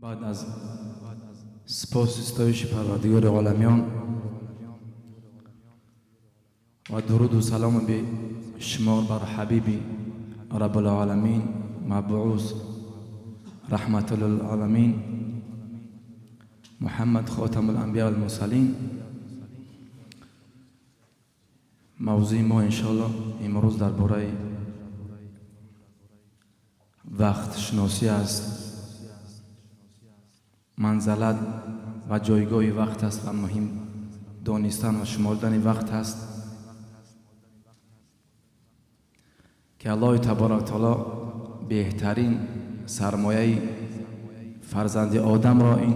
Баъд аз сипосу ситоиши Парвардигори оламиён ва дуруду салому бешумор бар ҳабиби Раббулоламин, мабъус раҳматуллилоламин, Муҳаммад хотамул-анбиё вал-мурсалин. Мавзӯи мо иншоаллоҳ имрӯз дар бораи вақтшиносӣ аст, манзалат ва ҷойгоҳи вақт аст ва муҳим донистан ва шумордани вақт аст, ки Аллоҳи таборака ва таоло беҳтарин сармояи фарзанди одамро ин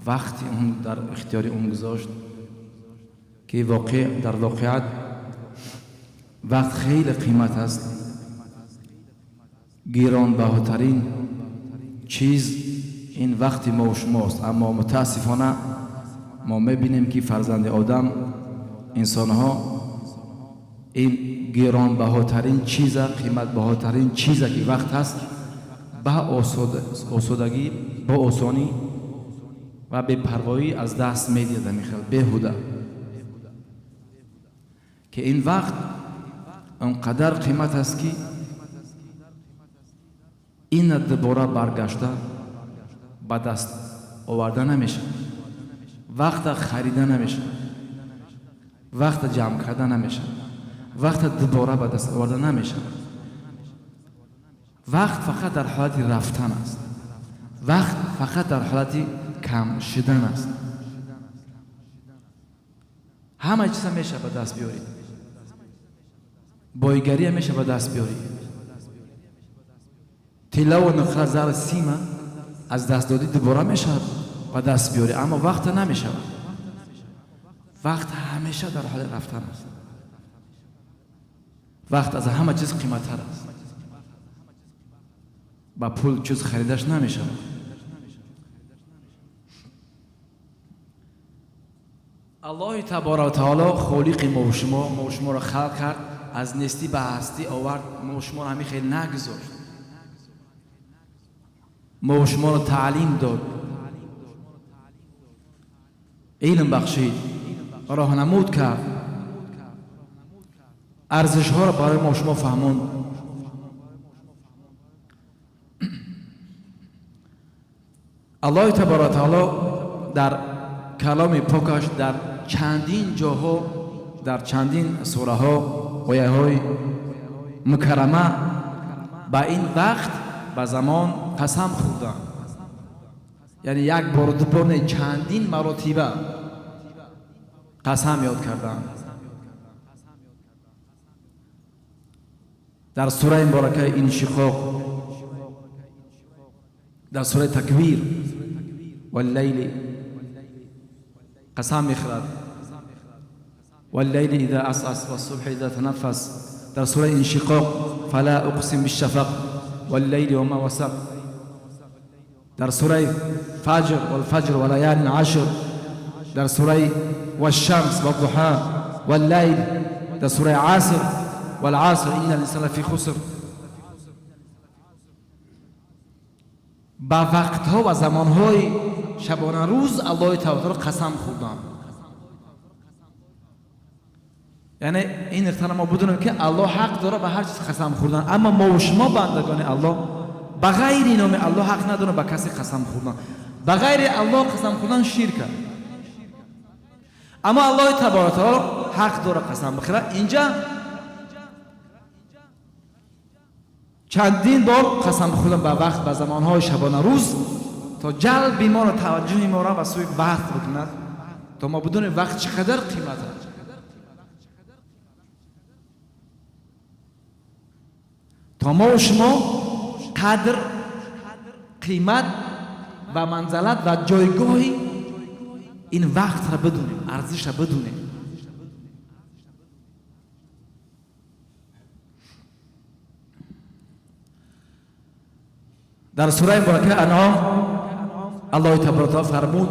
вақти он дар ихтиёри он гузошт, ки дар воқеат вақт хеле қимат аст. Гиронбаҳотарин чиз ин вақти мо ва шумост, аммо мутаассифона мо мебинем, ки фарзанди одам, инсонҳо ин гиронбаҳотарин чиза, қиматбаҳотарин чиза, ки вақт ҳаст, ба осодагӣ, бо осонӣ ва бепарвоӣ аз даст медиҳад, ҳамин хел беҳуда, ки ин вақт он қадар қимат аст, ки ина дубора баргашта ба даст оварда намешавад, вақта харида намешавад, вақта ҷамъ карда намешавад, вақта дубора ба даст оварда намешавад. Вақт фақат дар ҳолати рафтан аст, вақт фақат дар ҳолати кам шудан аст. Ҳама чиза меша ба даст биёрӣ, бойгария меша ба даст биёрӣ, тиллаву нуқра, зар, сима аз даст додӣ, дубора мешавад ба даст биёрӣ, аммо вақта намешавад. Вақт ҳамеша дар ҳоли рафтан аст. Вақт аз ҳама чиз қиматтар аст, ба пул чиз харидаш намешавад. Аллоҳи таборака ва таоло, холиқи мо шумо, мо шуморо халқ кард, аз нестӣ ба ҳастӣ овард, мо шуморо ҳамин хел нагузошт, мо шуморо таълим дод, илм бахшид, роҳнамуд кард, арзишҳоро барои мо шумо фаҳмонд. Аллоҳи таборака ва таоло дар каломи покаш дар чандин ҷоҳо, дар чандин сураҳо, ояҳои мукаррама ба ин вақт, ба замон қасам хӯрданд. Яъне як бору ду бор не, чандин маротиба қасам ёд карданд. Дар сураи муборакаи Иншиқоқ, дар сураи Таквир, валлайли қасам мехӯрад, валлайли иза асас вассубҳи иза танаффас. Дар сураи Иншиқоқ: фала уқсим бишшафақ валлайли вама васақ. Дар сураи Фаҷр: валфаҷр ва лаялин ашр. Дар сураи вашшамс ваддуҳа валлайл. Дар сураи Аср: валаср инна линсана лафи хуср. Ба вақтҳо ва замонҳои шабона рӯз Аллоҳи таоло қасам хӯрданд. Яъне ин нуқтаро мо бидонем, ки Аллоҳ ҳақ дорад ба ҳар чиз қасам хӯрдан, аммо мо ва шумо, бандагони Аллоҳ, ба ғайри номи Аллоҳ ҳақ надорем ба касе қасам хӯрдан. Ба ғайри Аллоҳ қасам хӯрдан ширк аст. Аммо Аллоҳи таборака таоло ҳақ дорад қасам бихӯрад. Инҷа чандин бор қасам хӯрдан ба вақт, ба замонҳои шабона рӯз, то ҷалби моро, таваҷҷӯҳи моро ба сӯи вақт бикунад, то мо бидонем вақт чӣ қадар қимат аст, то мо шумо қадр, қимат ва манзалат ва ҷойгоҳи ин вақтро бидонем, арзишро бидонем. Дар сураи муборакаи Анъом Аллоҳи таборака таоло фармуд: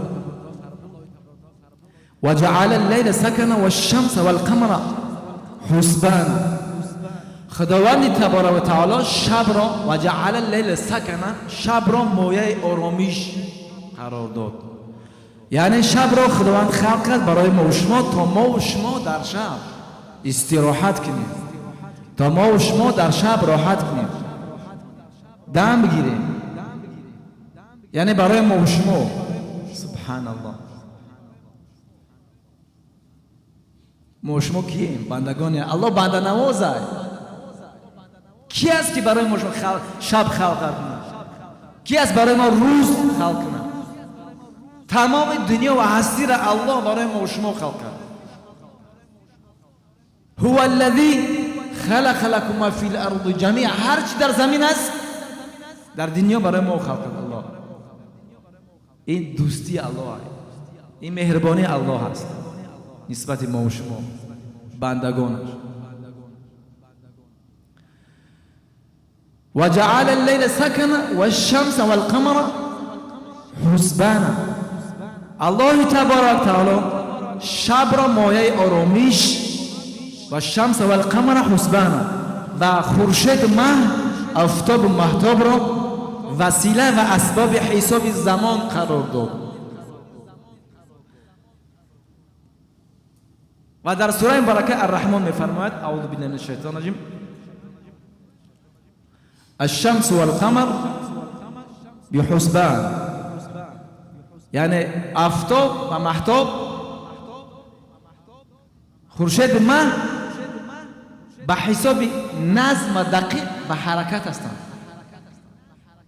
وجعل الليل سكنا والشمس والقمر حسبانا. Худованди табарак ва таоло шабро ва ҷаъала лейла сакана, шабро мояи оромиш қарор дод. Яъне шабро Худованд халқ кард барои мо ва шумо, то мо ва шумо дар шаб истироҳат кунем, то мо ва шумо дар шаб роҳат кунем, дам бигирем. Яъне барои мо ва шумо. Субҳаналлоҳ. Мо ва шумо кием? Бандагони Аллоҳ, банданавозай. Ки аст ки барои мо шаб халқ кунад? Ки аст барои мо рӯз халқ кунад? Тамоми дунё ва ҳастиро Аллоҳ барои мо ва шумо халқ кард. Ҳува аллази халақа лакум ма фил арди ҷамиа. Ҳар чи дар замин аст, дар дунё барои мо халқ кард Аллоҳ. Ин дӯстии Аллоҳ, ин меҳрубонии Аллоҳ аст нисбати мо ва шумо бандагонаш. Ва ҷаъала аллайла сакана вашшамса валқамара ҳусбана. Аллоҳи табарак таоло шабро мояи оромиш ва шамса валқамара ҳусбана ва хуршед, маҳ, офтобу маҳтобро васила ва асбоби ҳисоби замон қарор дод. Ва дар сураи мубарака Арраҳмон мефармояд: аузу биллаҳи минаш шайтони раҷим, ашшамсу валқамар биҳусбан. Яъне офтоб ва маҳтоб, хуршеду маҳ ба ҳисоби назм ва дақиқ ба ҳаракат ҳастанд.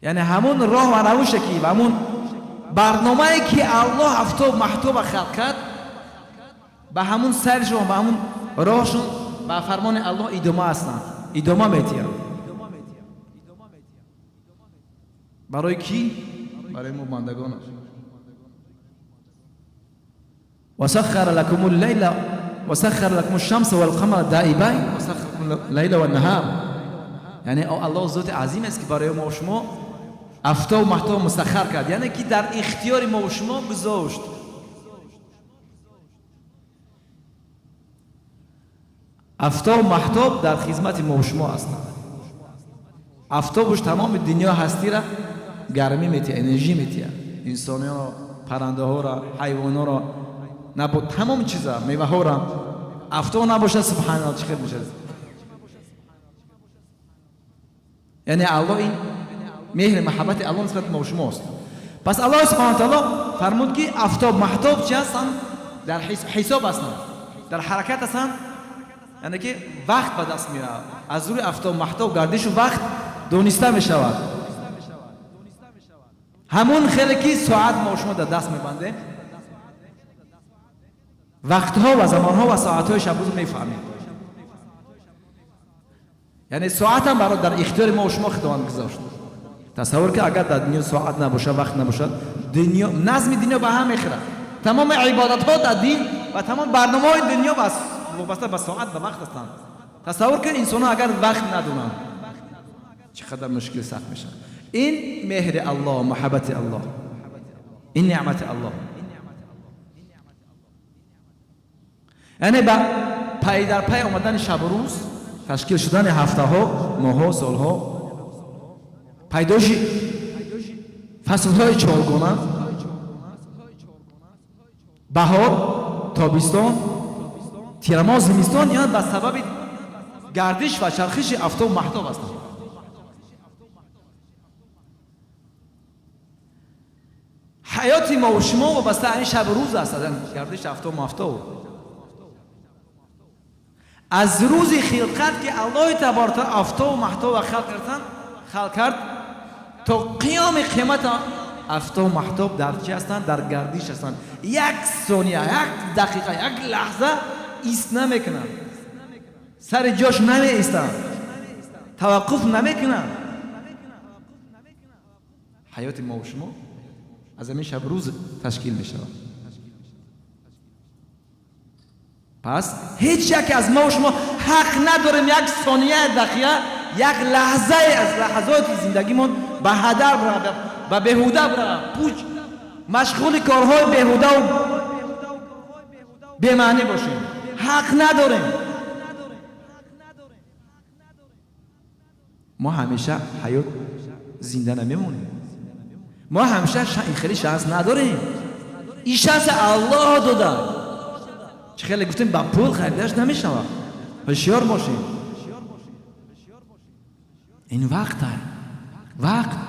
Яъне ҳамун роҳ ва равуше ки ва ҳамун барномае ки Аллоҳ офтоб маҳтоба халқ кард, ба ҳамун сайршон, ба ҳамун роҳшон ба фармони Аллоҳ идома ҳастанд, идома метиҳанд. Барои кӣ? Барои мо бандагонаш. وسخر لكم الليل وسخر لكم الشمس والقمر دائبين وسخر لكم الليل والنهار. یعنی الله ذات عظیم است که برای ما و شما آفتاب و مهتاب مسخر کرد، یعنی که در اختیار ما و شما گذاشت. آفتاب و مهتاب در خدمت ما و شما هستند. آفتابش تمام دنیا هستی را گرمی میتیه، انرژی میتیه، انسانی را، پرنده ها را، حیوان ها را، نبود تمام چیزا، میوه ها را. آفتاب نباشه سبحان الله چه خیر میشه. یعنی الله این مهر محبت الله نسبت ما و شماست. پس الله سبحانه و تعالی فرمود که آفتاب مهتاب چی هستند؟ در حساب هستند، در حرکت هستند، یعنی که وقت به دست میاد. از روی آفتاب مهتاب گردش و وقت دونسته می شود. همون خیلی که ساعت ما و شما در دست میبنده، وقتها و زمانها و ساعتهای شب روز میفهمیم. یعنی ساعت هم برای در اختیار ما و شما خداوند گذاشت. تصور که اگر در دنیا ساعت نباشه، وقت نباشد، دنیا، نظم دنیا به هم میخوره. تمام عبادت ها در دین و تمام برنامه های دنیا وابسته به ساعت و وقت هستند. تصور که انسان ها اگر وقت ندونند چقدر مشکل سخت میشه. این مهر الله، محبت الله، این نعمت الله. یعنی با پای در پای آمدن شب و روز، تشکیل شدن هفته ها، ماه ها، سال ها، پیدایش فصل های چهارگانه، بهار، تابستان، تیرماه، زمستان، اینا به سبب گردش و چرخش آفتاب و مهتاب هستند. حیات ما و شما وابسته این شب و روز است، از گردش آفتاب و مهتاب. از روز خلقت که الله تبارک آفتاب و مهتاب خلق کرد تا قیام قیامت آفتاب و مهتاب در چی هستند؟ در گردش هستند. یک ثانیه، یک دقیقه، یک لحظه ایست نمیکنند، سر جاش نمی ایستند، توقف نمیکنند. حیات ما و شما از همین شب روز تشکیل می شود. پس هیچ یک از ما و شما حق نداریم یک ثانیه، دقیقه، یک لحظه از لحظات زندگیمون به هدر بره، به بیهوده بره، پوچ مشغول کارهای بیهوده و بی‌معنی باشیم. حق نداریم. Мо ҳамеша ҳаёт зинда намемонем. Мо ҳамеша ин хеле шанс надорем. Ин шанс Аллоҳ дода. Чӣ хеле гуфтем, ба пул харидаш намешавад. Ҳушёр бошем. Ин вақт вақт.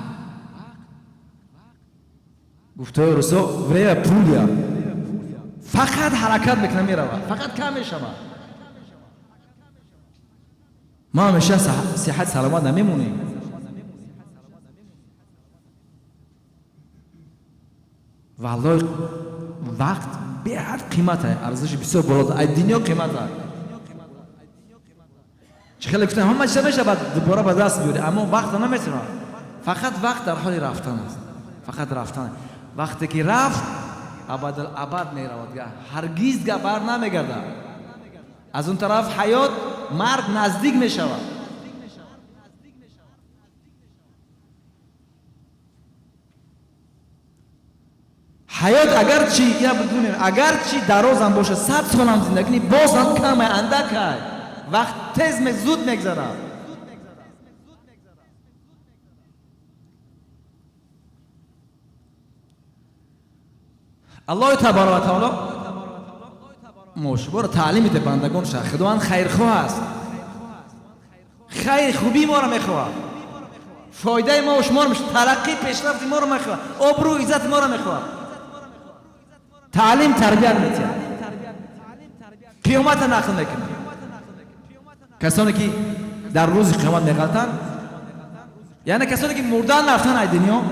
Гуфтаи русо время пуля. Фақат ҳаракат мекунад, меравад, фақат кам мешавад. Мо ҳамеша сиҳат саломат намемонем. Валлоҳ, вақт беҳад қимат ай, арзиши бисёр боло, ай дунё қимат ай. Чӣ хеле гуфтам, ҳама чиза мешавад дубора ба даст биёрӣ, аммо вақт наметавонад. Фақат вақт дар ҳоли рафтан аст, фақат рафтан. Вақте ки рафт, абадал абад меравад, ҳаргиз бар намегардад. Аз он тараф ҳаёт, марг наздик мешавад. Ҳаёт агарчи, я бидунем, агарчи дарозам бошад, 100 солам зиндагӣ кунӣ, бозам камай, андакай. Вақт тез зуд мегзарад. Аллоҳи табарак ва таоло мо шуморо таълим медиҳад, бандагонша. Худованд хайрхоҳ аст, хайр хубии моро мехоҳад, фоидаи мо шуморо, тараққӣ, пешрафти моро мехоҳад, обрӯ, иззати моро мехоҳад. Таълим тарбият метиҳад, қиёмата нақл мекунад. Касоне ки дар рӯзи қиёмат меғалтанд, яъне касоне ки мурдан рафтан ай дунё,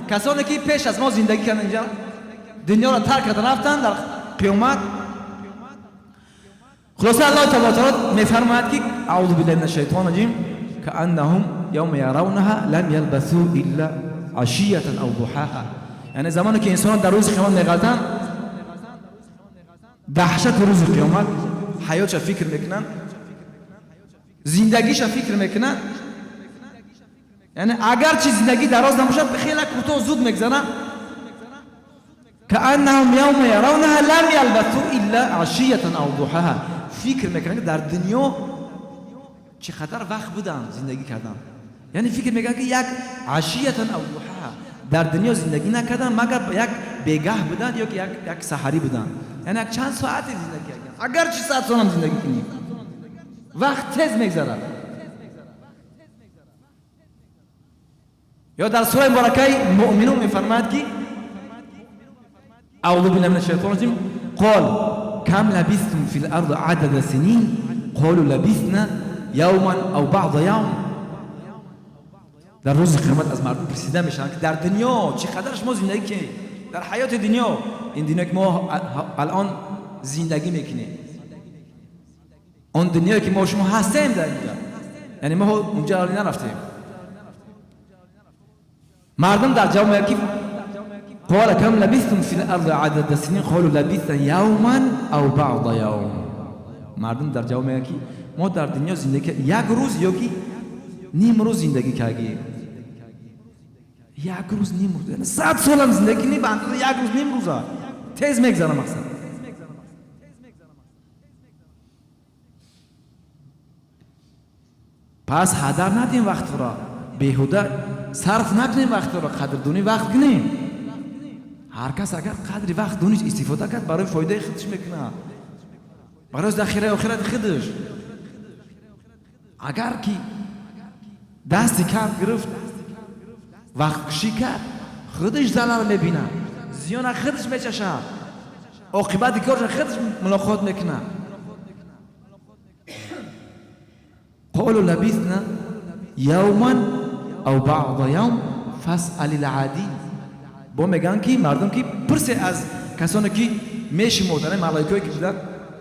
касоне ки пеш аз мо зиндагӣ карданд, инҷа дунёро тарк карда рафтанд, дар қиёмат хулоса Аллоҳ табарак таоло мефармояд ки аузу биллаҳи минаш шайтони раҷим, кааннаҳум явма яравнаҳа лам ялбасу илла ашиятан ав дуҳаҳа. Яъне замоне ки инсонон дар рӯзи қиёмат меғалтанд, даҳшати рӯзи қиёмат, ҳаётша фикр мекунанд, зиндагиша фикр мекунанд. Яъне агарчи зиндагӣ дароз набошад, хеле кӯтоҳ зуд мегзарад. Кааннаҳум явма яравнаҳа лам ялбасу илла ашиятан ав дуҳаҳа. Фикр мекунанд, ки дар дунё чӣ қадар вақт буданд, зиндагӣ карданд. Яъне фикр мекунанд, ки як ашиятан ав дуҳаҳа, дар дунё зиндагӣ накарданд, магар як бегаҳ буданд ё ки як саҳарӣ буданд. Яъне як чанд соате зиндагӣ карданд. Агарчи 100 солам зиндагӣ кунӣ, вақт тез мегзарад. Ё дар сураи муборакаи муъминун мефармояд ки аузу биллаҳи минаш шайтони раҷим, қол кам лабистум фил арди адада синин қолу лабисна явман ав баъда явм. Дар рӯзи қиёмат аз мардум пурсида мешаванд, ки дар дунё чӣ қадар шумо зиндагӣ кунед, дар ҳаёти дунё, ин дунё ки мо алон зиндагӣ мекунем, он дунёе ки мо шумо ҳастем дар инҷа, яъне мо унҷа ҳоле нарафтем. Мардум дар ҷавоб мегӯяд ки قال كم لبثتم في الأرض عدد سنين قالوا لبثنا يوما أو بعض يوم. مردم در جواب میگن که ما در دنیا زندگی یک روز یا که نیم روز زندگی کردیم. یک روز نیم روز، یعنی 100 سالم زندگی نیم، یک روز نیم روزه تیز میگذره مقصد. پس هدر ندیم وقت را، بیهوده صرف نکنیم وقت را، قدردونی وقت کنیم. هر کس اگر قدری وقت دونیش استفاده کرد، برای فایده خودش میکنه، برای ذخیره آخرت خودش. اگر که دستی کم گرفت، وقت کشی کرد، خودش ضرر میبینه، زیان خودش میچشه، عاقبت کارش خودش ملاقات میکنه. قالوا لبثنا يوما او بعض يوم فاسأل العادين. با میگن که مردم که پرسه از کسانی که میشمردن، ملائکه‌ای که بودن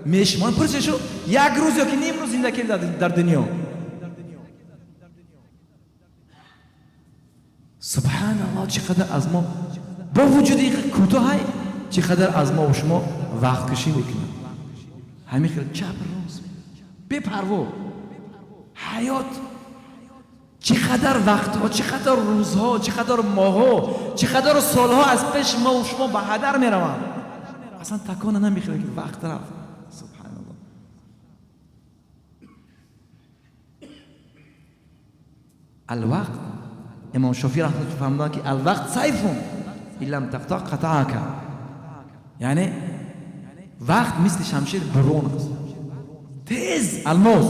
میشمردن، پرسه شو یک روز یا که نیم روز زندگی در دنیا. سبحان الله، چقدر از ما با وجود این کوتاه، چقدر از ما و شما وقت کشی میکنه. همین خیلی چپ روز بپروا حیات، چقدر وقتها، چقدر روزها، چقدر ماهها، چقدر سالها از پیش ما و شما به هدر میروند. اصلا تکان نمیخوره که وقت رفت. سبحان الله. Алвақт, имом Шофеъӣ раҳматуллоҳ фармуданд, ки алвақт сайфун иллам тақтаъ қатаъака, яъне вақт мисли шамшер бурон аст, тез алмос.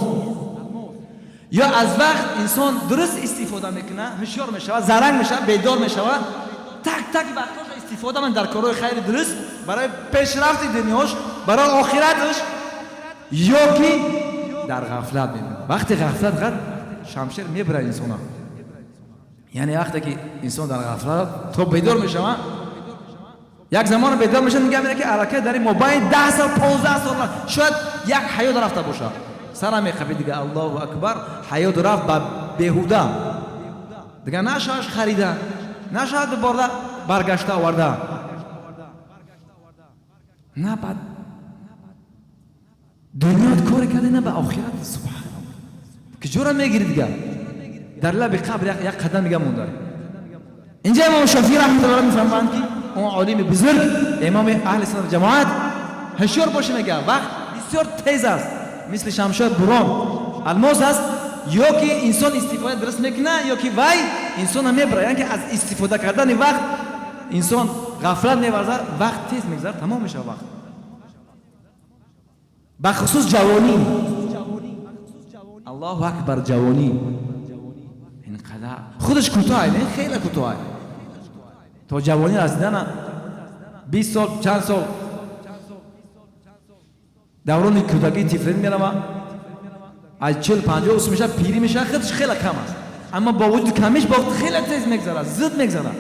Ё аз вақт инсон дуруст истифода мекунад, ҳушёр мешавад, заранг мешавад, бедор мешавад, так так вақтҳоро истифода мекунад дар корҳои хайри дуруст барои пешрафти дунёш, барои охираташ, ё ки дар ғафлат мемонад. Вақте ғафлат ғад шамшер мебарад инсона, яъне вақте ки инсон дар ғафлат то бедор мешавад, як замон бедор мешавад, мегӯяд ки аллакай дар ин мобайн 10 сол 15 сол шояд як ҳаёт рафта бошад, сара мехапид дига, Аллоҳу акбар, ҳаёт рафт ба беҳуда, дига нашаваш харида, нашавад дубора баргашта оварда, на ба дунёт коре карда, на ба охират. Субҳаналлоҳ, куҷора мегири дига? Дар лаби қабр як қадам дига монда. Инҷа имом Шофеъӣ раҳматуллоҳ мефармоянд, ки он олими бузург, имоми аҳли суннат ҷамоат, ҳушёр боша, мега вақт бисёр тез аст, мисли шамшер бурон алмос аст, ё ки инсон истифода дуруст мекунад, ё ки вай инсона мебарад. Яъне ки аз истифода кардани вақт инсон ғафлат меварзад, вақт тез мегузарад, тамом мешавад вақт, бахусус ҷавонӣ. Аллоҳу акбар, ҷавонӣ инқадар худаш кӯтоҳ, не, хеле кӯтоҳ. То ҷавонӣ расидана 20 сол, чанд сол даврони кӯдакии тифлӣ мерава, аз 40-50 ус мешавад, пирӣ мешавад, худаш хеле кам аст, аммо бо вуҷуди камиш бо хеле тез мегзарад, зуд мегзарад.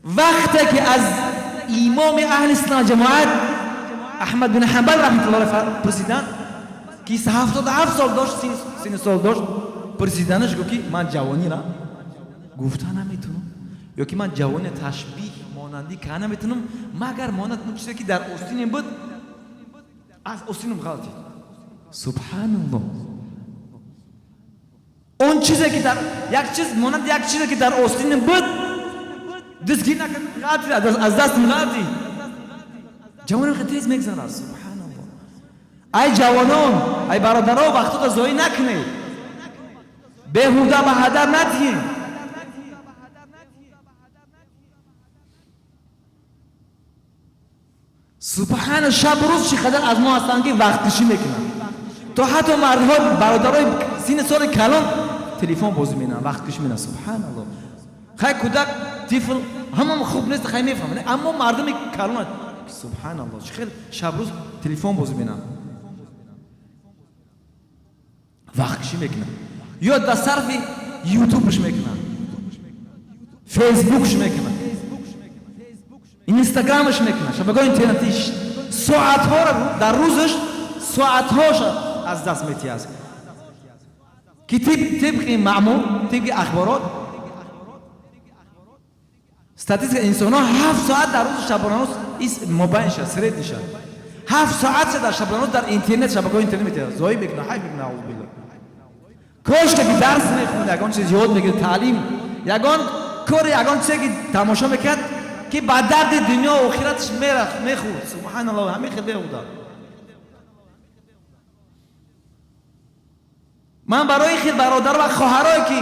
Вақте ки аз имоми аҳли суннат ҷамоат Аҳмад бин Ҳанбал раҳматуллоҳ пурсиданд, ки 77 сол дошт, сини сол дошт, пурсиданаш гуфт, ки ман ҷавонира гуфта наметунам, ё ки ман ҷавони ташбиҳ монандӣ карда наметунам, магар монанд он чизе ки дар остинем буд, аз остинам ғалтид. Субҳаналлоҳ, он чизе ки дар як чиз монанд як чизе ки дар остинем буд, дастгир накард, ғалтид, аз дастам ғалтид. Ҷавонам хеле тез мегзарад. Субҳаналлоҳ. Ай ҷавонон, ай бародаро, вақтото зоӣ накунед, беҳуда ба ҳадар надиҳем. Субҳана, шаб рӯз чӣ қадар аз мо ҳастанд, ки вақткушӣ мекунанд, то ҳатто мардҳо, бародарои сини соли калон телефон бозӣ менанд, вақткушӣ менанд. Субҳаналлоҳ. Хай, кӯдак, тифл ҳамам хуб нест, хай мефаҳманд, аммо мардуми калон, субҳаналлоҳ, чӣ хел шабрӯз телефон бозӣ менанд, вақткушӣ мекунанд, ё дар сарфи ютубш мекунанд, фейсбукш мекунанд, инстаграмаш мекунад, шабакаҳои интернетӣ, соатҳоро дар рӯзаш соатҳош аз даст метиҳад, ки тибқи маъмул, тибқи ахборот, статистика, инсонҳо 7 соат дар рӯзи шабонарӯз мобайнша, средниша 7 соатша дар шабонарӯз дар интернет, шабакаҳои интернет метиҳад, зоӣ мекунад, ҳайф мекунад. Аузубилла. Кошка ки дарс мехонд, ягон чиз ёд мегирд, таълим, ягон кори, ягон чизе ки тамошо мекард, ки ба дарди дунё охираташ мехӯрд. Субҳаналлоҳ, ҳамин хел беҳуда. Ман барои хел бародар ва хоҳарое, ки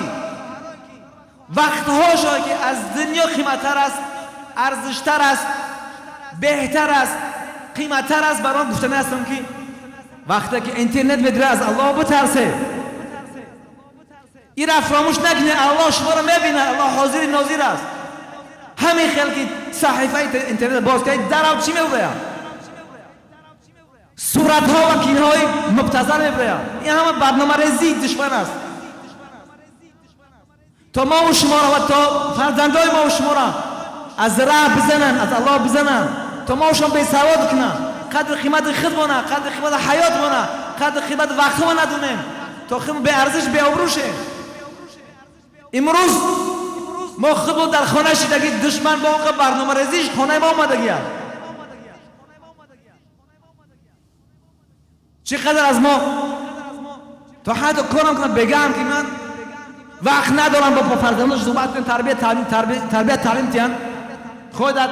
вақтҳошое ки аз дунё қиматтар аст, арзиштар аст, беҳтар аст, қиматтар аст, бар он гуфтани ҳастам, ки вақте ки интернет медирад, аз Аллоҳ битарсе, ира фаромӯш накунед, Аллоҳ шуморо мебинад, Аллоҳ ҳозири нозир аст. Ҳамин хел ки саҳифаи интернет боз кардед, дарав чӣ мебураяд? Суратҳо ва киноҳои мубтазал мебураяд. Ин ҳама барномарезии душман аст, то мову шуморо ва то фарзандои мову шуморо аз раҳ бизананд, аз Аллоҳ бизананд, то мову шумо бесавод кунанд, қадри қимати худмона, қадри қимати ҳаётмона, қадри қимати вақтҳома надонем, то худмо беарзиш, беобрӯ шем. Имрӯз мо худмо дар хона шидаги, душман бо он барномарезиш хонаи мо омадагиаст. Чӣ қадар аз мо то ҳатто корам кунам, бегаам ки ман вақт надорам бо фарзандош суҳбат кунам, тарбия таълим, тарбия таълим тиҳам. Худ дар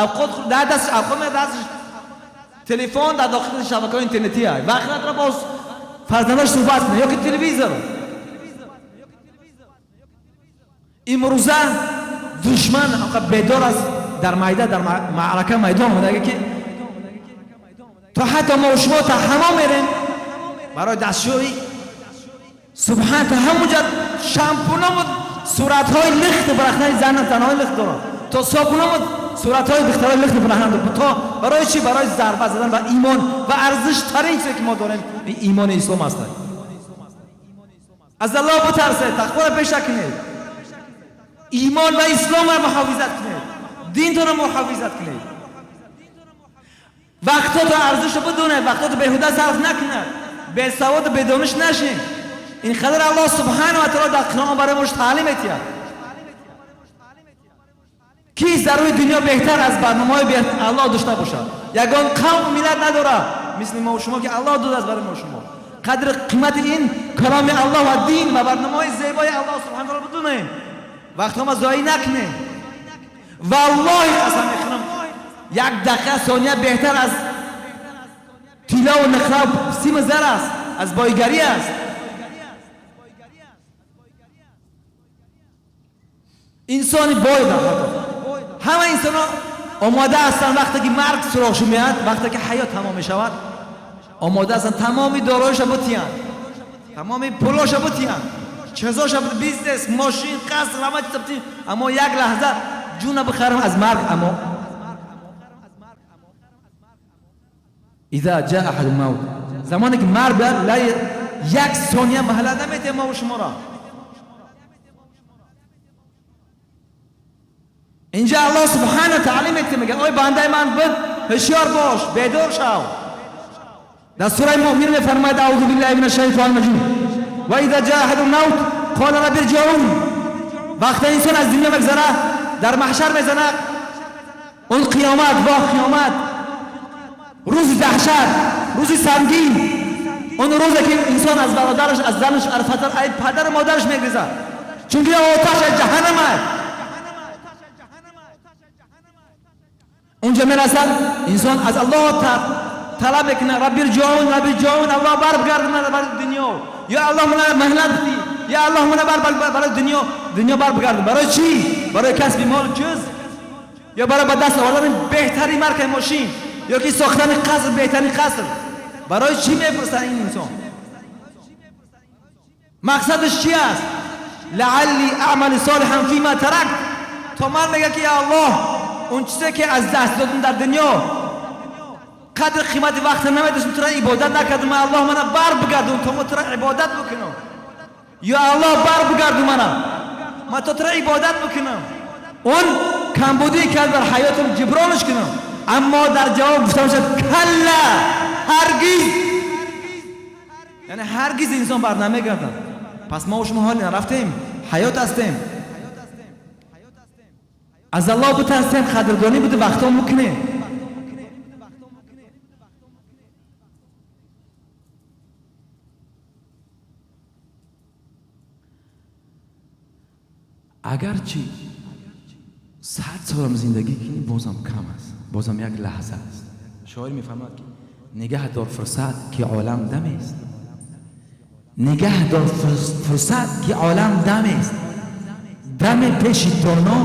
авқот, дар дасташ авқот, дасташ телефон, дар дохили шабакаҳои интернетӣ, вақт надорам бо фарзандош суҳбат кунам, ё ки телевизор. Имрӯза душман бедор аст дар майда, дар маърака майдон омадага ки то ҳатто мо шумо та ҳамом мерем барои дастшӯӣ, субҳан та ҳамонҷа шампунаму суратҳои лихти барахнаи занҳои лихт доранд, то собунаму суратҳои духтарои лихти барахна, то барои чӣ? Барои зарба задан ба имон ва арзиштарин чизе ки мо дорем имони ислом аст. Аз Аллоҳ битарсед, тақворо пеша кунед, имон ва исломро муҳофизат кунед, динтонро муҳофизат кунед, вақтото арзишро бидонед, вақтото беҳуда сарф накунед, бесаводу бедониш нашед. Ин қадар Аллоҳ субҳанаҳу ва таъоло дар Қуръон барои мо таълим медиҳад. Кист дар рӯи дунё беҳтар аз барномаҳои Аллоҳ дошта бошад? Ягон қавм миллат надорад мисли мо шумо ки Аллоҳ додааст барои мо шумо. Қадри қимати ин каломи Аллоҳ ва дин ва барномаҳои зебои Аллоҳ субҳанаҳу ва таъоло бидонем, вақтҳо ма зоӣ накунем. Валлоҳи қасам мехӯрам, як дақиқа сония беҳтар аз тиллову нуқра симу зар аст, аз бойгарӣ аст. Инсони бой ҳама инсонҳо омода ҳастанд вақте ки марг суроғшон меояд, вақте ки ҳаёт тамом мешавад, омода ҳастанд тамоми дороиша бутиянд, тамоми пулоша бутиянд, чизоша, бизнес, мошин, қаср, ҳама чиза бутиянд, аммо як лаҳза ҷуна бихарам аз марг. Аммо иза ҷаа аҳаду мавт, замоне ки марг биёяд, як сония маҳлат наметиҳад мо шуморо. Инҷа Аллоҳ субҳана таълим метиҳад, мегӯяд: ой бандаи ман, буд ҳушёр бош, бедор шав. Дар сураи Муъмин мефармояд: аузу биллаҳи мин ашшайтони раҷим, ва иза ҷаа аҳаду мавт қола рабби ирҷиун. Вақте инсон аз дунё мегзара, дар маҳшар мезанад, он қиёмат, воҳ қиёмат, рӯзи даҳшат, рӯзи сангин, он рӯзе ки инсон аз бародараш, аз занаш, аз падару модараш мегрезад, чунки оташ аз ҷаҳаннам аст. Унҷа мерасад, инсон аз Аллоҳ талаб мекунад: рабби ирҷиун, рабби ирҷиун, Аллоҳ барбигардон мана барои дунё, ё Аллоҳ мана маҳлат бидӣ, ё Аллоҳ мана барои дунё барбигардон. Барои чӣ? Барои касби мол чиз, ё барои ба даст овардани беҳтарин маркаи мошин, ё ки сохтани қаср, беҳтарин қаср. Барои чӣ мепурсад ин инсон? Мақсадаш чи аст? Лаалли аъмали солиҳан фима таракт, то ман мегӯям ки я Аллоҳ, он чизе ки аз даст додам дар дунё, қадри қимати вақта намедоштам, тура ибодат накардам, Аллоҳ мана бар бигардон то мо тура ибодат бикунам. Ё Аллоҳ, бар бигардон мана, ман то тура ибодат бикунам, он камбудие ки дар ҳаётам ҷибронаш кунам. Аммо дар ҷавоб гуфта мешавад: калла, ҳаргиз, яъне ҳаргиз инсон бар намегардад. Пас мо шумо ҳоли нарафтем, ҳаёт ҳастем, аз Аллоҳ битарсем, қадрдонӣ буда вақтҳо мукунем. Агарчи 100 солам зиндагӣ кунӣ, бозам кам аст, бозам як лаҳза аст. Шоир мефармояд ки нигаҳ дор фурсат, ки олам дамест, нигаҳ дор фурсат, ки олам дамест, даме пеши доно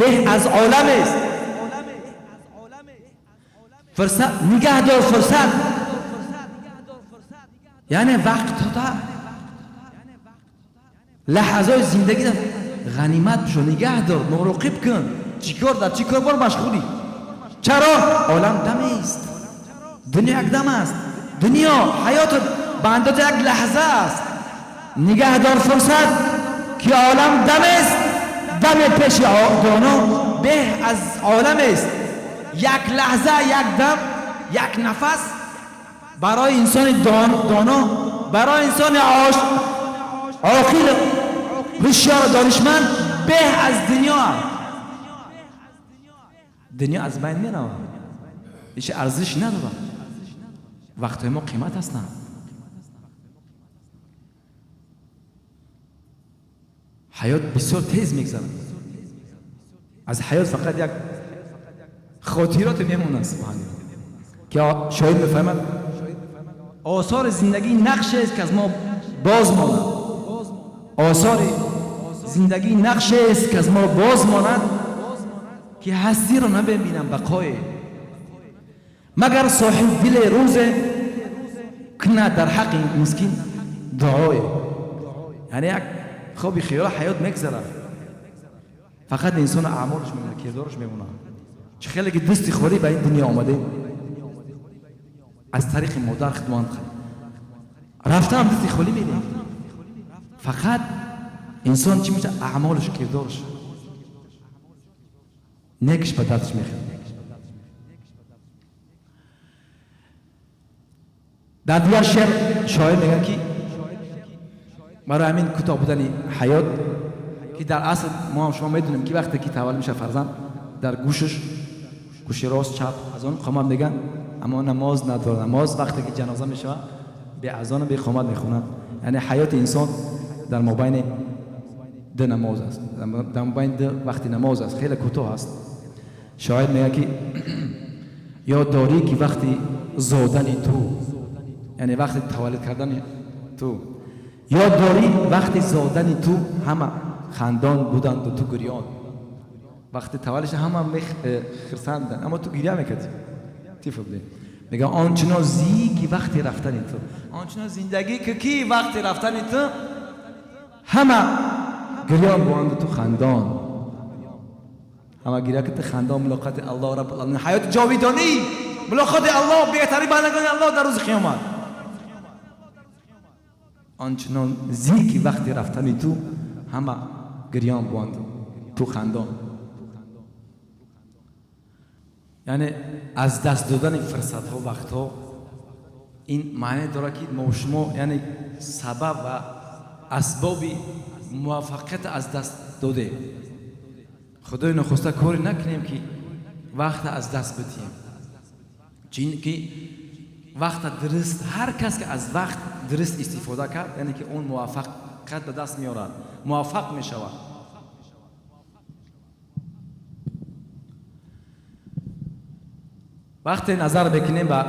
беҳ аз оламест. Фурсат нигаҳ дор, фурсат яъне вақтота, лаҳзаҳои зиндагида ғанимат бишо, нигаҳ дор, муроқиб кун, чӣ кор, дар чӣ кор бор машғулӣ. Чаро? Олам дамест, дунё як дам аст, дунё ҳаёту ба андоза як лаҳза аст. Нигаҳ дор фурсат, ки олам дамест, даме пеши доно беҳ аз оламест. Як лаҳза, як дам, як нафас барои инсони доно, барои инсони оқил, ҳушёру донишманд беҳ аз дунё аст. Дунё аз байн меравад, ҳеҷ арзиш надорад. Вақтҳои мо қимат ҳастанд. Ҳаёт бисёр тез мегзарад, аз ҳаёт фақат як хотироте мемонад. Субҳаналлоҳ, ки шоир мефаҳмад: осори зиндагӣ нақшест, ки аз мо боз монад. Осори зиндагӣ нақшест ки аз мо боз монад, ки ҳастиро набинам бақое. Магар соҳиб дили рӯзе кунад дар ҳаққи мискин дуое. Яъне як хоби хиёла ҳаёт мегзарад, фақат инсон аъмолаш мемонад, кирдораш мемонад. Чӣ хеле ки дасти холӣ ба ин дунё омадем, аз тариқи модар хидмат рафтаам дасти холӣ мерем. Фақат инсон чӣ мешавад? Аъмолаш, кирдораш некиш ба дардаш мехӯрад. Дар дигар шеър шоир мегӯяд, ки барои ҳамин кӯтоҳ будани ҳаёт, ки дар асл мо ҳам шумо медонем, ки вақте ки таваллуд мешавад фарзанд, дар гӯшаш, гӯши рост, чап, аз он қомат мегӯянд, аммо намоз надорад. Намоз вақте ки ҷаноза мешавад, бе азону бе қомат мехонанд. Яъне ҳаёти инсон дар мобайни ду намоз аст, дар мобайни ду вақти намоз аст, хеле кӯтоҳ аст. Шоир мегӯяд, ки ёд дорӣ, ки вақти зодани ту, яъне вақти таваллуд кардани ту, ёд дорӣ вақти зодани ту ҳама хандон буданду ту гирён. Вақти таваллудш ҳама хирсанданд, аммо ту гиря мекардӣ, тифл будӣ. Мегӯяд, ончунон зӣ ки вақти рафтани ту, ончунон зиндагӣ ки вақти рафтани ту ҳама гирён буданду ту хандон. Ҳама гиря ки ту хандон. Мулоқоти Аллоҳ раббул оламин, ҳаёти ҷовидонӣ, мулоқоти Аллоҳ, беҳтарин бандагони Аллоҳ дар рӯзи қиёмат. Ончунон зӣ ки вақти рафтани ту ҳама гирён буданду ту хандон. Яъне аз даст додани фурсатҳо, вақтҳо, ин маъне дорад, ки мо шумо яъне сабаб ва асбоби муваффақият аз даст додем. Худои нохоста коре накунем, ки вақта аз даст бидиҳем, чунки вақта дуруст, ҳар кас ки аз вақт дуруст истифода кард, яъне ки он муваффақият ба даст меорад, муваффақ мешавад. Вақте назар мекунем ба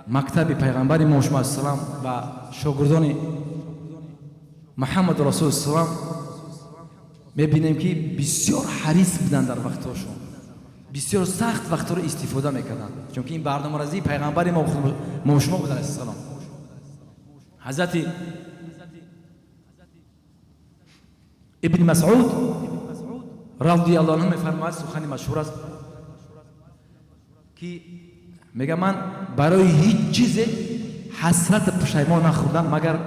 мактаби пайғамбари мо шумо алайҳиссалом ва шогирдони Муҳаммад расул салам, мебинем, ки бисёр ҳарис буданд дар вақтҳошон, бисёр сахт вақтҳоро истифода мекарданд, чунки ин барномаразии пайғамбари мо шумо буд алайҳиссалом. Ҳазрати Ибни Масъуд радиаллоҳу анҳу мефармояд, сухани машҳур аст, ки мега: ман барои ҳеҷ чизе ҳасрати пушаймон нахӯрдам, магар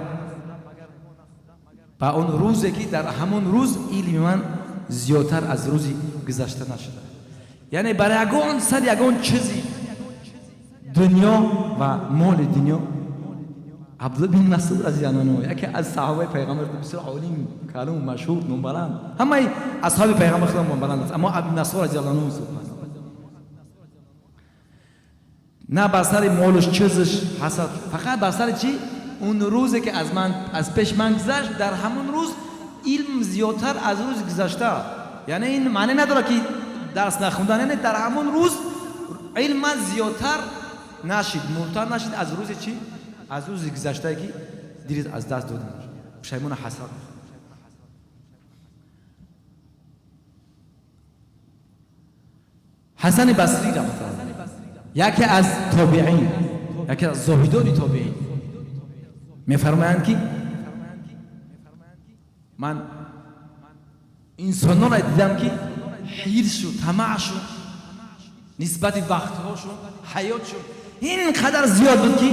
ба он рӯзе, ки дар ҳамон рӯз илми ман зиёдтар аз рӯзи гузашта нашуда. Яъне бар ягон сар ягон чизи дунё ва моли дунё Абдулла бин Масуд разияллоҳу анҳу, яке аз саҳобаи пайғамбар, бисёр олим, калум, машҳур, номбаланд, ҳамаи асҳоби пайғамбар худо номбаланд аст, аммо Абду Масуд разияллоҳу анҳу, субҳаналлоҳ, на бар сари молуш, чизаш ҳасад, фақат бар сари чӣ? Он рӯзе ки аз ман, аз пеш ман гузашт, дар ҳамон рӯз илм зиёдтар аз рӯзи гузашта. Яъне ин маъне надорад, ки дарс нахондан, яъне дар ҳамон рӯз илм ман зиёдтар нашид, муртар нашид аз рӯзи чӣ? Аз рӯзи гузаштае, ки дирӯз аз даст додам, пушаймона ҳасрат. Ҳасани Басрӣ раҳматуллоҳ, яке аз тобеин, яке аз зоҳидони тобеин, мефармоянд, ки ман инсононро дидам, ки ҳирсу тамаъшу нисбати вақтҳошун, ҳаётшун ин қадар зиёд буд, ки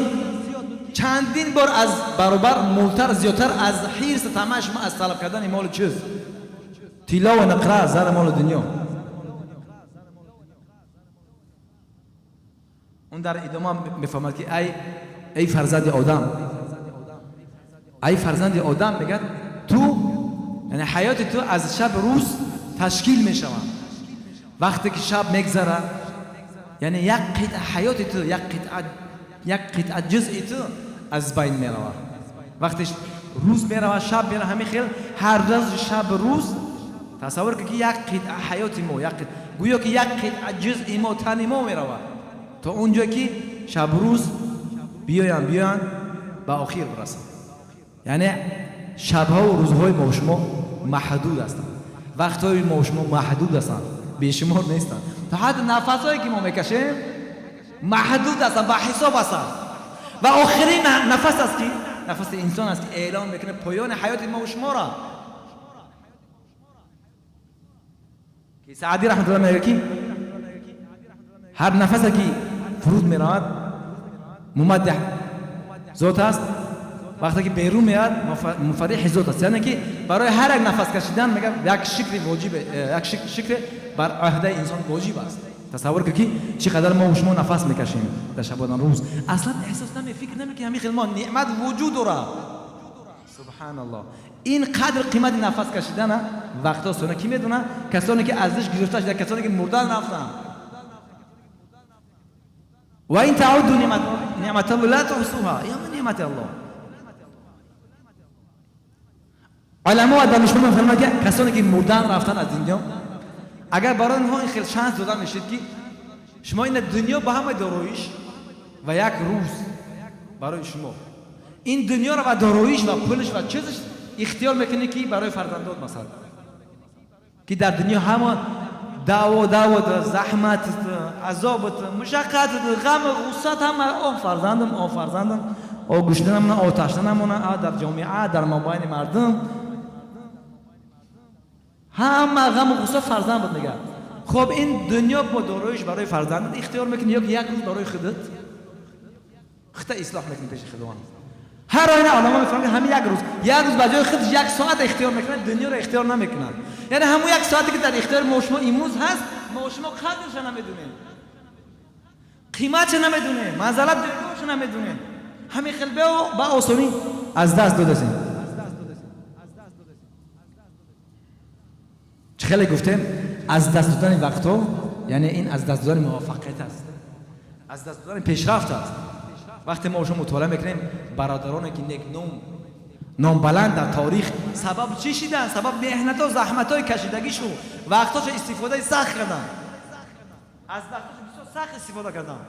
чандин бор аз баробар мултар, зиёдтар аз ҳирсу тамаъи шумо аз талаб кардани молу чиз, тилло ва нуқра, зар, молу дунё. Он дар идома мефаҳмад, ки ай фарзанди одам, ай фарзанди одам, мегӯяд, ту, яъне ҳаёти ту аз шаб рӯз ташкил мешавад. Вақте ки шаб мегзарад, яъне як қитъа ҳаёти ту, як қитъа ҷузъи ту аз байн меравад. Вақте рӯз меравад, шаб меравад, ҳамин хел ҳар рӯз, шаб, рӯз, тасаввур кун, ки як қитъа ҳаёти мо, гӯё ки як қитъа ҷузъи мо, тани мо меравад, то он ҷое ки шаб рӯз биёянд ба охир бирасанд. Яъне шабҳову рӯзҳои мо шумо маҳдуд ҳастанд. Вақтҳои мо шумо маҳдуд ҳастанд, бешумор нестанд. То ҳатто нафасҳое ки мо мекашем маҳдуд ҳастанд, ба ҳисоб ҳастанд. Ва охирин нафас аст ки нафаси инсон аст ки эълон мекунад поёни ҳаёти мо ва шуморо. Ки Саъдӣ раҳматуллоҳ мегӯяд ки ҳар нафасе ки фуруд меравад мумаддаҳ зот аст, вақте ки берун меояд муфарриҳи зот аст. Яъне ки барои ҳар як нафас кашидан мегӯяд як шукри воҷиб, як шукр бар уҳдаи инсон воҷиб аст. Тасаввур кун ки чӣ қадар мо ва шумо нафас мекашем дар шабонарӯз, аслан эҳсос наме, фикр намекунем ҳамин хел мо неъмат вуҷуд дорад. Субҳаналлоҳ, ин қадр қимати нафас кашидана вақтҳо сона ки медонад? Касоне ки аз диш гирифта шуда, касоне ки мурдан рафтанд. Ва ин таъудду неъматаллоҳ ла туҳсуҳа, я неъмати Аллоҳ. Уламо ва донишмандон мефармоянд ки касоне ки мурдан рафтанд аз дунё, агар барои онҳо ин хел шанс дода мешид ки шумо ин дунё ба ҳамаи дороиш ва як рӯз барои шумо ин дунёро ва дороиш ва пулиш ва чизаш ихтиёр мекунед ки барои фарзандот, масалан ки дар дунё ҳама даъво даъвот, заҳмат, азобат, мушаққат, ғам, ғуссат, ҳама о фарзандам, о фарзандам, о гушна намона, о ташна намона, а дар ҷомеа, дар мобайни мардум ҳама ғаму ғусса фарзанд буд. Мегӯяд хоб ин дунё бо дороиш барои фарзандат ихтиёр мекунӣ ё ки як рӯз барои худат худта ислоҳ мекунӣ пеши Худованд. Ҳар оина уламо мефармоянд ки ҳамин як рӯз, як рӯз ба ҷои худаш як соат ихтиёр мекунад, дунёро ихтиёр намекунад. Яъне ҳамун як соате ки дар ихтиёри мо шумо имрӯз ҳаст, мо шумо қадрша намедонем, қиматша намедонем, манзалат ҷойгоҳша намедонем. Ҳамин хел ба осонӣ аз даст додасем. Чӣ хеле гуфтем, аз даст додани вақтҳо яъне ин аз даст додани муваффақият аст, аз даст додани пешрафт аст. Вақте мо шумо мутолиа мекунем бародароне ки некном, номбаланд дар таърих, сабаб чӣ шиданд? Сабаб меҳнатҳо, заҳматҳои кашидагишу вақтҳошо истифодаи сахт карданд, аз вақтҳошо бисёр сахт истифода карданд.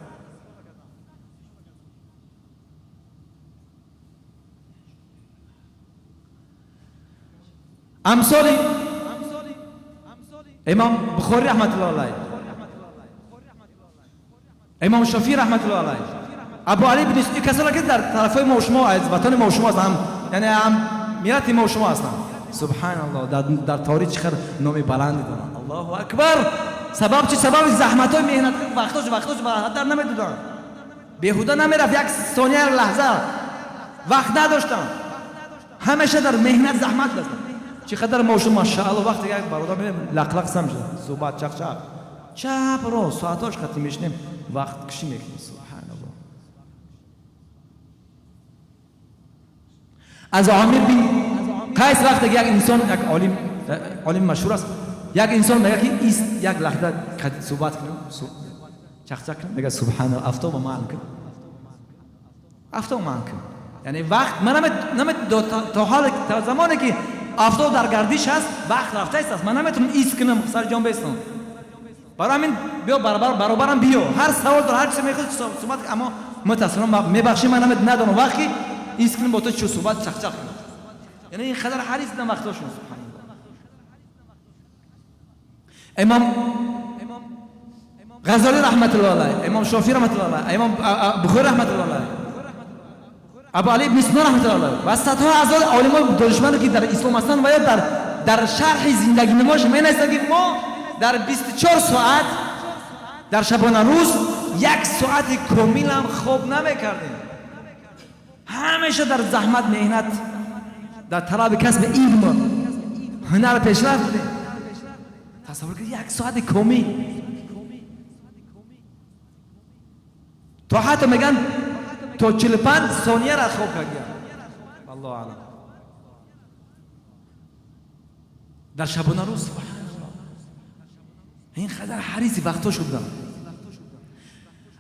Амсоли имом Бухорӣ раҳматуллоҳ алайҳ, имом Шофиӣ раҳматуллоҳ алайҳ, Абу Али ибн Сино, касоне ки дар тарафҳои мо шумо аз ватани мо шумо ҳастанд, яъне ҳам миллати мо шумо ҳастанд. Субҳаналлоҳ, дар таърих чӣ қадар номи баланде доранд. Аллоҳу акбар. Сабаб чи? Сабаби заҳматҳои меҳнат, вақтҳош ба ҳадар намедоданд, беҳуда намерафт як сония, як лаҳза вақт надоштанд, ҳамеша дар меҳнат заҳмат даштанд. Чӣ қадар мо шумо машааллоҳ вақте як бародар мебинем лақлақ сам шуда, суҳбат чақчақ, чап рост соатҳош қатӣ мешинем, вақт кушӣ мекунем. Субҳаналлоҳ. Аз Омир бин Қайс вақте як инсон, як олим, олим машҳур аст, як инсон мегӯяд ки ист як лаҳза суҳбат кунем, чақчақ кунем, мегӯяд субҳаналлоҳ, афтоба маън кун, афтоб маън кун. Яъне вақт ман то ҳоле то замоне ки афтоб дар гардиш ҳаст, вақт рафтааст аст, ман наметавонам ист кунам, сари ҷон бестам. Барои ҳамин биё баробарам биё, ҳар савол дор, ҳар чизе мехоҳӣ суҳбат, аммо мутаассифона мебахшӣ, ман надонам вақт ки ист кунам бо ту чӣ суҳбат чақчақ кунам. Яъне ин қадар ҳарис будам вақтҳошон. Субҳаналлоҳ. Имом Ғазолӣ раҳматуллоҳ алайҳ, имом Шофиӣ раҳматуллоҳ алайҳ, имом Бухорӣ раҳматуллоҳ алайҳ, Абу Али ибн Сино раҳматуллоҳ алайҳ ва садҳо ҳазор олимои донишманде ки дар ислом ҳастанд ва ё дар шарҳи зиндагинамош менависанд ки мо дар 24 соат дар шабонарӯз як соати комилам хоб намекардем, ҳамеша дар заҳмат, меҳнат, дар талаби касби илм, ҳунар пешрафт будем. Тасаввур кунед як соати комил, то ҳатто мегӯянд то 45 сонияра хоб кардиям, валлоҳу аълам. Дар шабонарӯз субҳаналлоҳ ин қадар ҳариси вақтҳошо будам.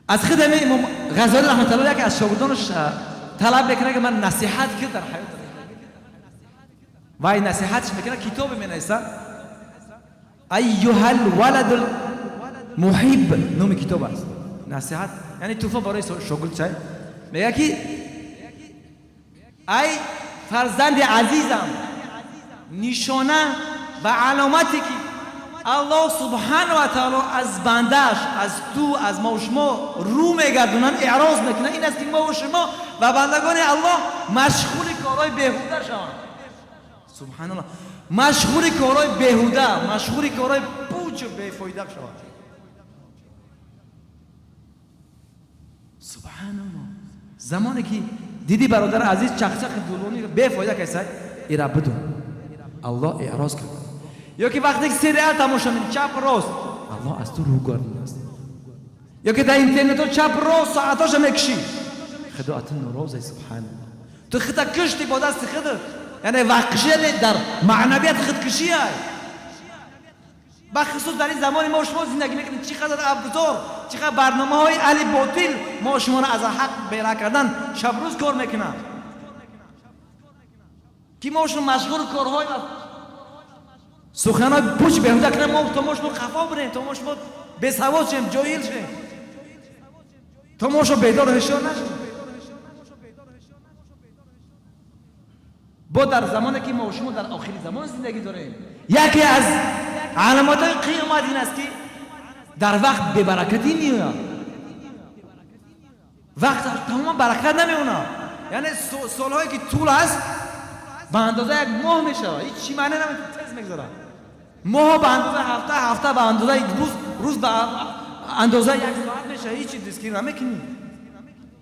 Аз худ ҳамин имом Ғазолӣ раҳматуллоҳ яке аз шогирдонаш талаб мекунад ки ман насиҳат кир дар ҳаёт, вай насиҳатш мекунад, китобе менависад Айюҳал валадул муҳиб номи китоб аст. Насиҳат яъне туҳфа барои шогирд чай мегӯяд ки ай фарзанди азизам, Нишона ва аломате ки Аллоҳ субҳанаҳу ва таъоло аз бандааш, аз ту, аз мо ва шумо рӯ мегардонанд, эъроз мекунанд, ин аст ки мо ва шумо ва бандагони Аллоҳ машғули корҳои беҳуда шаванд. Субҳаналлоҳ, машғули корҳои беҳуда, машғули корҳои пуч ва бефоида шаванд. Субҳаналлоҳ. Замоне ки диди бародари азиз чақчақи дулони бефоида кайсай, ира бидун, Аллоҳ эъроз кард. Ё ки вақте ки сериал тамошо мекунӣ, чап рост, Аллоҳ аз ту рӯ гардонааст. Ё ки дар интернетҳо чап рост соатҳоша мекушӣ, Худо аз ту нороза. Субҳаналлоҳ, ту худта куштӣ бо дасти худат, яъне вақткушӣ дар маънавият худкушӣ ай. Бахусус дар ин замони мо шумо зиндагӣ мекунем, чӣ қадар абзор, чӣ қадар барномаҳои аҳли ботил мо шуморо аз ҳақ бера кардан шабрӯз кор мекунанд, ки мо шумо машғули корҳои суханҳои пуч беҳуда кунем, мо то мо шумо хафо бирем, то мо шумо бесавод шем, ҷоҳил шем, то мо шумо бедор ҳушёр нашем. Бо дар замоне ки мо шумо дар охири замон зиндагӣ дорем, яке аз аломатҳои қиёмат ин аст ки дар вақт бебаракатӣ меояд, вақт тамоман баракат намеонад. Яъне солҳое ки тул аст ба андоза як моҳ мешавад, ҳеҷ чӣ маъне намедиҳад, тез мегузарад. Моҳ ба андозаи ҳафта, ҳафта ба андозаи рӯз, рӯз ба андозаи як соат мешавад, ҳеҷ чӣ дастгир намекунӣ.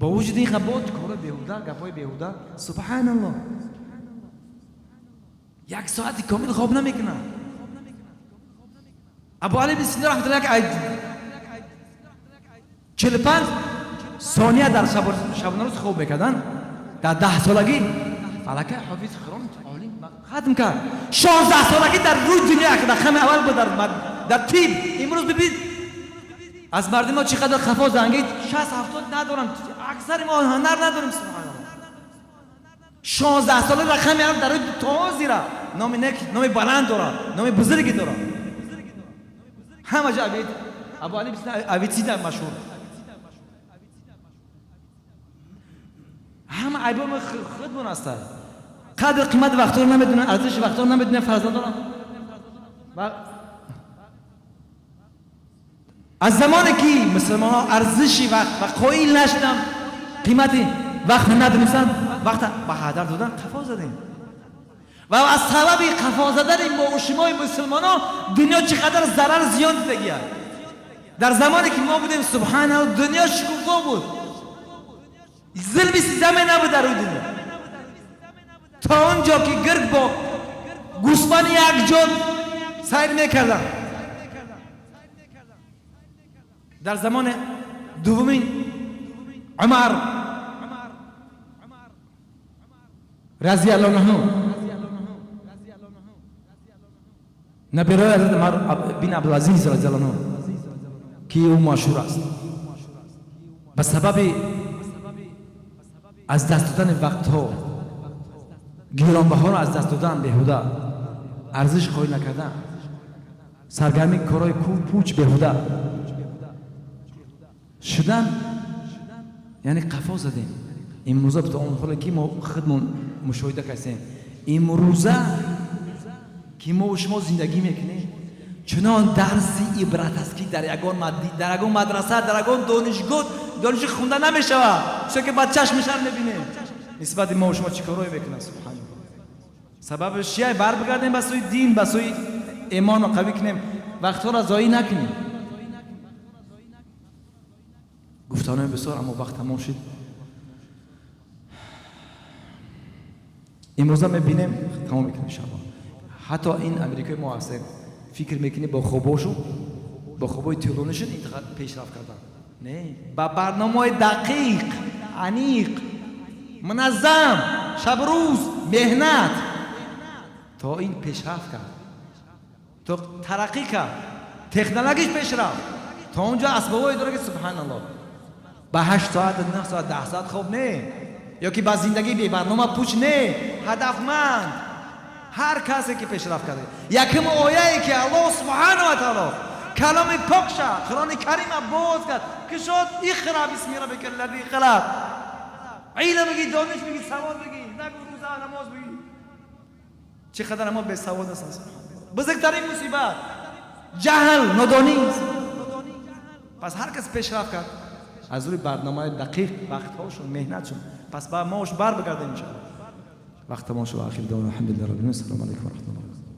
Бо вуҷуди ин бод корҳои беҳуда, гапҳои беҳуда. Субҳаналлоҳ, як соати комил хоб намекунад. Абу Али ибн Сино раҳматуллоҳ 45 сония дар шабонарӯз хоб мекарданд. Дар 10 солагӣ аллакай ҳофизи Қуръон, олим хатм кард. 16 солагӣ дар рӯи дунё рақами аввал буд дар тиб. Имрӯз бибин аз мардуми мо чӣ қадар хафо занги 60-70 надоранд, аксари мо ҳунар надорем. Субҳаналлоҳ, 16 сола рақами аввал дар рӯи то ҳозира номи нек, номи баланд дорад, номи бузурге дорад. Ҳама ҷо Абу Али Авиценна машҳур. Ҳама айбои мо худмон ҳастанд. Қадр қимати вақтҳоро намедонанд, арзиши вақтҳоро намедонанд, фарзандонро. Аз замоне ки мусулмонҳо арзиши вақт ва қоил нашуданд, қимати вақт надонистанд, вақта ба ҳадар додан, қафо задем. Ва аз сабаби қафо задани мо ва шумои мусулмонҳо дунё чӣ қадар зарар зиён дидагият. Дар замоне ки мо будем, субҳаналлоҳ, дунё шукуфо буд, зулми ситаме набуд дар рӯи дунё, то он ҷо ки гирг бо гӯсфани як ҷо сайр мекарданд. Дар замони дуввумин Умар разиаллоҳу анҳу, набираи ҳазрат Умар бин Абдулазиз разиаллоҳу анҳу, ки ӯ машҳур аст ба сабаби аз даст додани вақтҳо, гиронбаҳоро аз даст додан, беҳуда арзиш қоил накардан, саргарми корҳои пуч беҳуда шудан, яъне қафо задем. Имрӯза то он ҳоле ки мо худмон мушоҳида кардем, имрӯза ки мо шумо зиндагӣ мекунем, чунон дарси ибрат аст, ки дар ягон мадраса, дар ягон донишгоҳ дониши хунда намешавад, чун ки ба чашми шар мебинем нисбати мо шумо чӣ корҳое мекунанд. Субҳаналлоҳ, сабабаш чия? Барбигардем ба сӯи дин, ба сӯи имонро қавӣ кунем, вақтҳоро зоӣ накунем. Гуфтанои бисёр, аммо вақт тамом шуд. Имрӯза мебинем, тамом мекунем иншааллоҳ. Ҳатто ин амрикои мо ҳастем, фикр мекунем бо хобошу, бо хобои тӯлонишон ин пешрафт кардан, не, ба барномаҳои дақиқ, аниқ, муназзам, шабрӯз меҳнат то ин пешрафт кард, то тараққӣ кард, технологиш пешрафт, то он ҷо асбобҳое дорад, ки субҳаналлоҳ, ба 8 соат, 9 соат, 10 соат хоб не, ё ки ба зиндагии бебарнома пуч не, ҳадафманд. Ҳар касе ки пешрафт карда, якум ояе ки Аллоҳ субҳанаҳу ва таъоло каломи покша Қуръони Карима боз кард, кушод: иқра бисми раббика аллази халақ. Илм бигӣ, дониш бигӣ, савод бигӣ, нагу рӯза намоз бигӣ. Чӣ қадар мо бесавод ҳастем. Бузургтарин мусибат ҷаҳл, нодонист. Пас ҳар кас пешрафт кард аз рӯи барномаи дақиқ, вақтҳошон, меҳнатшон. Пас ба маош бар бигардем, иншоалло. Вақт тамом шуд. Ахир даъвана алҳамдулиллаҳи раббил алямин. Ассалому алайкум ва раҳматуллоҳ.